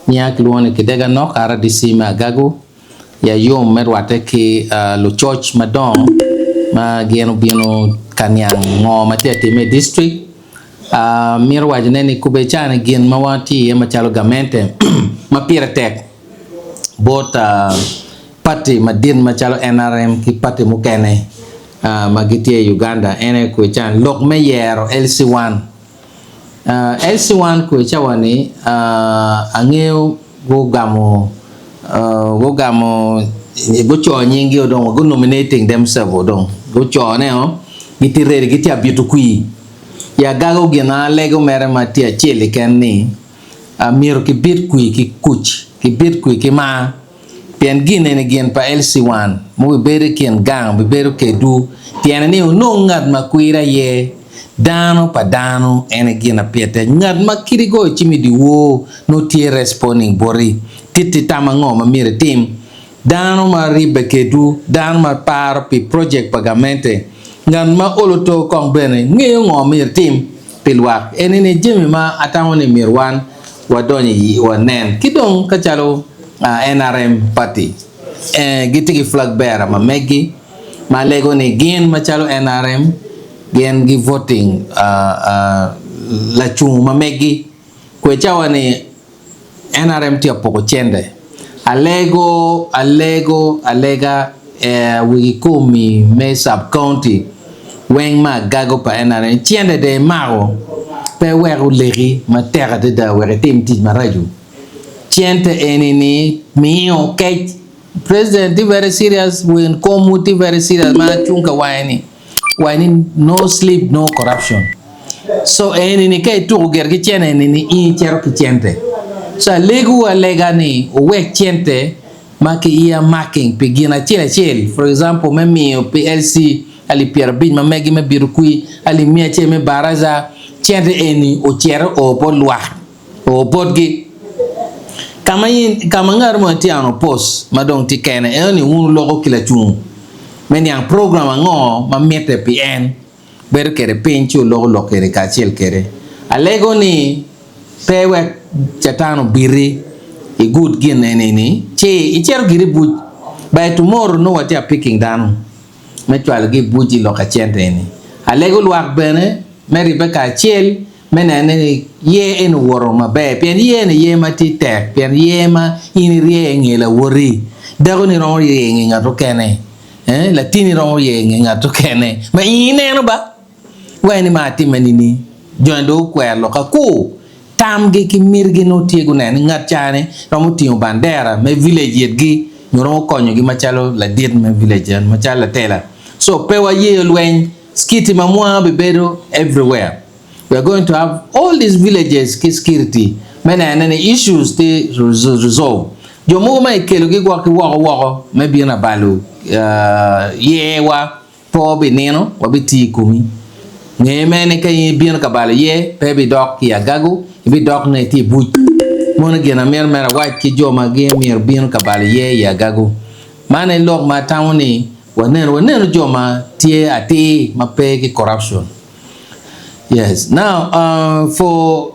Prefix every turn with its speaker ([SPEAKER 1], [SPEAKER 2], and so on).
[SPEAKER 1] Nyinga kilwongo ni Kidega Nok, RDC me Agago. Ya yom me rwatte ki lucoc madongo ma gin obino ka niang ngo ma tye ka timme i district. Amito wacone ni kube cani gin ma watye iye macalo gamente ma pire tek bot party madit macalo NRM ki party mukene ma gitye i Uganda en aye kwe can lok me yero LC1. LC1 kwe cawa ni angeyo gugamo gugamo gucoyo nying gi dong gu nominating themselves dong gucone o gitye ready gitye abito kwir i agago gin ma alego mere ma tye acel keken ni myero kibit kwir ki kuc kibit kwir ki mar. Pien gin eni gin pa LC1 ma obibedo i kin gang obibedo kedwu, tyene ni wunong ngat ma kwir aye, dano pa dano en aye gin ma pire tek. Ngat ma kit igoyo cim i dyewor nongo tye responding boti, titti tam ango ma myero itim. Dano ma ribbe kedwu, dano ma paro pi project pa gamente, ngat ma olo to kong bene ngeyo ngo myero itim pi lwak. Eni ni jami ma atamo ni myero wan wadony i wanen. Ki dong ka calo NRM party gitye ki flag bearer ma meggi ma lego ni gin macalo NRM gin gi voting lacungo ma meggi kwe cawa ni NRM tye ka poko cente alego alego alega wigi komi me sub county weng ma agago pa NRM cente dong imako pe wek oleki matek adada wek itim tic maraco. Cente eni ni miyo kec. President tye very serious, wen komwu tye very serious ma acung ka wange ni waco ni no sleep no corruption. So eni ni ka ituko gire ki cente eni ni in icito ki cente. So alego alega ni wuwek cente ma ki earmarking pi gin acel acel for example me miyo pi LC alip 50 ma megi me bito kwir, alip 100 me baraza, cente eni ocito o bot lwak. O botgi, Ka ma in, ka ma ngat mo tye ano post ma dong tye kene, eno ni wun wuloko ki lacungo me niang program ango ma mitte pi en. Bedo kede piny ci wuloko lok kede kacel kede. Alego ni pe iwek catan obiti i gud gin eni ni ci icito giri i buc. By tomorrow nongo watye a picking dano me cwalogi i buc i lok ka cente eni. Alego lwak bene me ribbe kacel me nene ni yer eni owoto maber pien yer eni yer ma tye tek pien yer ma in irye i nge lawoti dako ni romo rye i nge ngat okene eh latini romo rye i nge ngat okene ma in ineno ba wai ni ma atime nini joni dong gukwero lok akur tamgi ki mitigi nongo tye guneno ni ngat cani romo tingo bandera me village itgi nyo romo konyogi macalo ladit me village eni macalo latela so pe wayeyo lweny Security ma mwa bibedo everywhere. We are going to have all these villages ki security me nene ni issues tye resolve. Jo mogo ma ikelogi gwok ki woko woko me bino abalo yer wa pe wabinino wabitiyo i komi. Nge mere ni ka in ibino ka balo yer pe ibidok i agago ibidok nongo itye i buc. Mono gin amito mere awac ki jo ma gin myero bino ka balo yer i agago. Man aye lok ma atamo ni Waneno, waneno jo ma tye atir ma pe ki corruption. Yes. Now, uh, for.